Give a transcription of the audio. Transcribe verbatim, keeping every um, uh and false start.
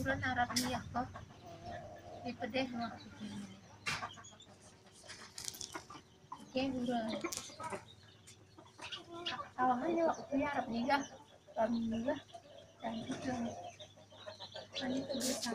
Bulan arap ni ya ko. Di pedeh no. Oke, bulan. Awalnya waktu ya arap ni ya. Kami ni ya. Dan itu. Kan itu bisa.